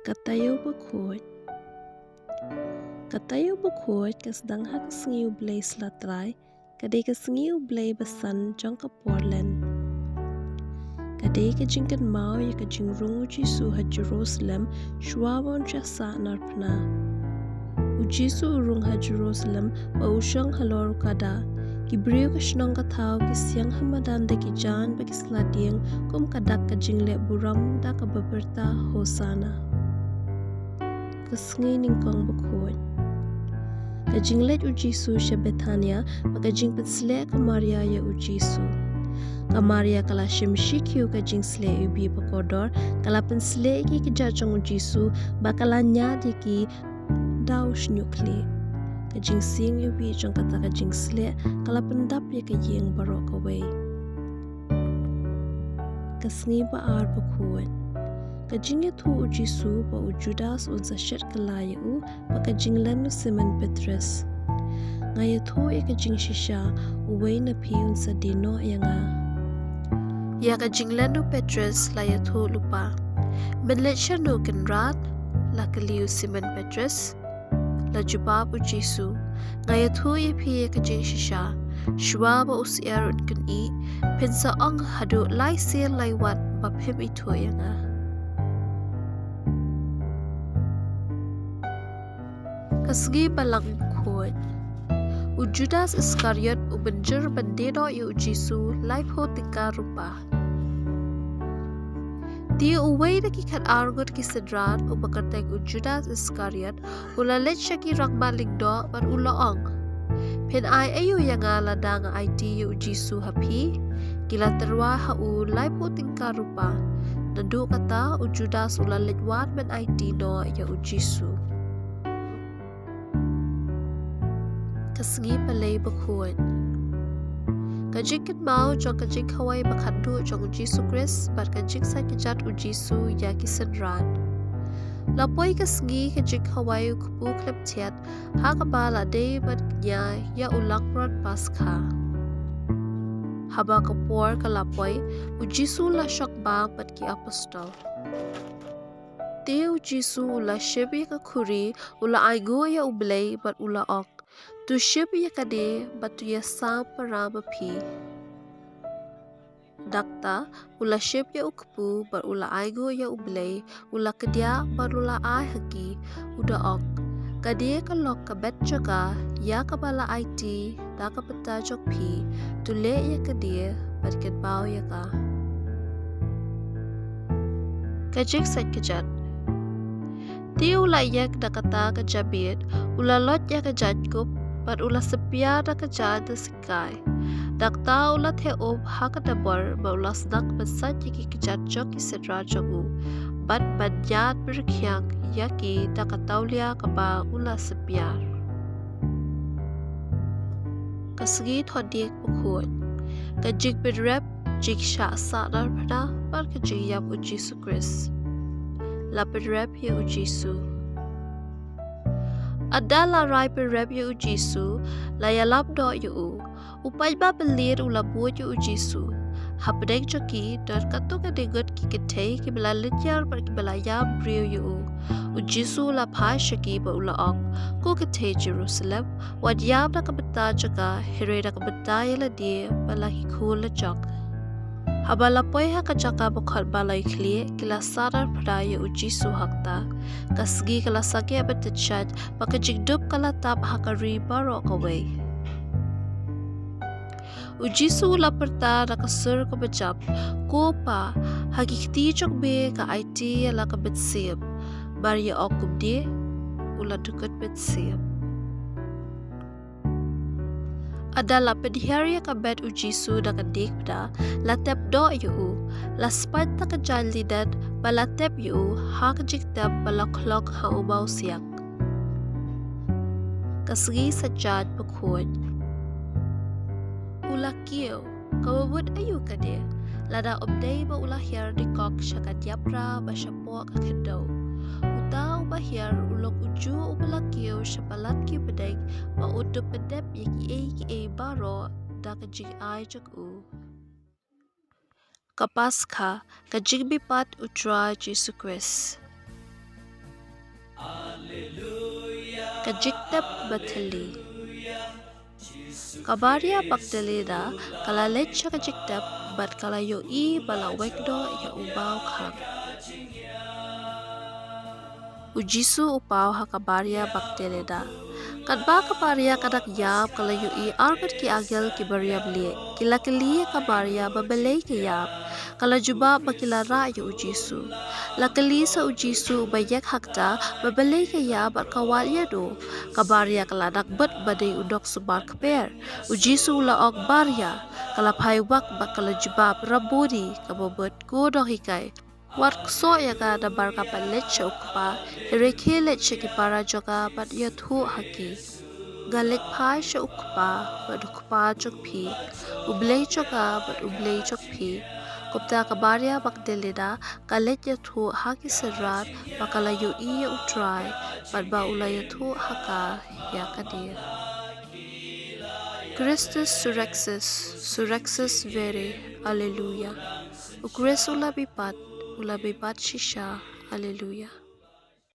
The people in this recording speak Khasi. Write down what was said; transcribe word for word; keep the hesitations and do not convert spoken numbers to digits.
Ka taïew bakhuid. Ka taïew bakhuid ka sdang ha ka sngi U Blei Sla Trai, ka dei ka sngi U Blei basan jong ka por Lent. Ka dei ka jingkynmaw ïa ka jingrung U Jisu ha Jerusalem shuwa ba un shah sahnarphna. U Jisu u rung ha Jerusalem bad u shong halor u kada. Ki briew ka shnong ka thaw ki siang ha madan da ki jaiñ bad ki sla dieng, kum ka dak ka jingleh burom da kaba pyrta, Hosana. Ka sngi nyngkong bakhuid. Ka jingleit U Jisu sha Bethania bad ka jingpynsleh ka Maria ïa U Jisu. Ka Maria ka la shim shi khiew ka jingsleh iwbih ba kordor, ka la pynsleh ïa ki kjat jong U Jisu bad ka la ñiad ïa ki da u shñiuh khlieh. Ka jingsieng iwbih jong kata ka jingsleh ka la pyndap ïa ka ïing baroh kawei. Ka sngi ba ar bakhuid. Ka jingïathuh U Jisu ba u Judas un sa shet kylla ïa u, bad ka jinglen u Simon Petros. Nga ïathuh ïa ka jingshisha, uwei na phi un sa die noh ïa nga. Ïa ka jinglen u Petros la ïathuh lypa. Men leit shano Kynrad? La kylli u Simon Petros. La jubab U Jisu, nga ïathuh ïa phi ïa ka jingshisha, shuwa ba u syiar un kynjih, phin sa ong haduh lai sien lai wat ba phim ithuh ïa nga. Ka sngi ba lang bakhuid. U Judas Iskariot u mynjur ban die noh ïa U Jisu laiphew tyngka rupa. Te uwei na ki khatar ngut ki synran, uba kyrteng u Judas Iskariot, u la leit sha ki rangbah lyngdoh bad u la ong, phin ai aïu ïa nga lada nga aiti ïa U Jisu ha phi? Ki la tyrwa ha u laiphew tyngka rupa. Naduh kata u Judas u la leit wad ban aiti noh ïa U Jisu. Ka sngi ba lai bakhuid. Ka jingkynmaw jong ka jingkhawai ba khatduh jong U Jisu Khrist bad ka jingsait kjat U Jisu ïa ki synran. La poi ka sngi ka jingkhawai u kpu khlem thiat, ha kaba la dei ban kñia ïa u langbrot Paskha. Haba ka por ka la poi, U Jisu la shong bam bad ki apostol. Te U Jisu u la shim ïa ka khuri, u la ainguh ïa U Blei bad u la ong, to shim ïa kane bad to ïasam para ma phi. Da kata u la shim ïa u kpu bad u la ainguh ïa U Blei, u la kdiah bad u la ai ha ki, u da ong, kane ka long ka met jong nga ïa kaba la aiti da ka bynta jong phi, to leh ïa kane bad kynmaw ïa nga. Ka jingsait kjat. Te u la ïeng da kata ka jamiet, u la loit ïa ka jaiñkup bad u la synñiar da ka jaiñ da sikai. Da kata u la theh um ha ka dabor bad u la sdang ban sait ïa ki kjat jong ki synran jong u, bad ban ñiad pyrkhiang ïa ki da ka tawlia kaba u la synñiar. Ka sngi thohdieng bakhuid. Ka jingpynrep, jingshah sahnarphna bad ka jingïap U Jisu Khrist. La pynrep ïa U Jisu. Ynda la rai pynrep ïa U Jisu, la ïalam noh ïa u. U paidbah byllien u la bud ïa U Jisu. Hapdeng jong ki don katto katne ngut ki kynthei kiba la lynñiar bad kiba la ïam briew ïa u. U Jisu u la phai sha ki bad u la ong, ko kynthei Jerusalem, wat ïam da ka bynta jong nga, hynrei da ka bynta ïa lade ba la ki khun la jong. Haba la poi ha ka jaka ba khot Balang Khlieh, ki la sahnarphna ïa U Jisu ha kata. Ka sngi ka la sangeh ban tyngshaiñ, bad ka jingdup ka la tap ha ka ri baroh kawei. U Jisu u la pyrta da ka sur kaba jam, ko Pa, ha ki kti jong me nga aiti ïa la ka mynsiem. Mar ïa ong kumne, u la dukut mynsiem. Ynda la pynhiar ïa ka met U Jisu da ka diengphna, la tep noh ïa u, la spait da ka jaiñ linen, bad la tep ïa u ha ka jingtep ba la khlong ha u mawsiang. Ka sngi saitjaiñ bakhuid. U la kiew, kaba mut aïu kane, lada ym dei ba u la hiar dikok sha ka diapra bad shapoh ka khyndew. Uta uba hiar u long ujuh uba la kiew sha palat ki bneng, ba un dup pyndep ïa kiei kiei baroh da ka jingai jong u. Ka Paskha, ka jingmihpat U Trai Jisu Khrist. Ka jingtep ba thylli. Ka Maria Magdalena ka la leit sha ka jingtep bad ka la ïohi ba la weng noh ïa u mawkhang. U Jisu u paw ha ka Maria Magdalena. Katba ka Maria ka dang ïap ka la ïohi arngut ki angel kiba riam lieh. Ki la kylli ïa ka Maria ba balei ka ïap. Ka la jubab ba ki la rah ïa u Jisu. La kylli sa u Jisu ba ïeng ha kata ba balei ka ïap bad ka wad ïano. Ka Maria ka la dang bud ba dei u nongsumar kper. U Jisu u la ong, Maria. Ka la phai wak bad ka la jubab, Rabboni, kaba mut, ko nonghikai. Wat ksoh ïa nga namar nga pat leit sha u Kpa, hynrei khie leit sha ki para jong nga bad ïathuh ha ki. Nga leit phai sha u Kpa bad u Kpa jong phi, u Blei jong nga bad u Blei jong phi. Kumta ka Maria Magdalena ka leit ïathuh ha ki synran ba ka la ïohi ïa u Trai bad ba u la ïathuh ha ka ïa kane. Christus surrexit, surrexit vere, Alleluia. U Khrist u la mihpat, u la mihpat shisha, Alleluia.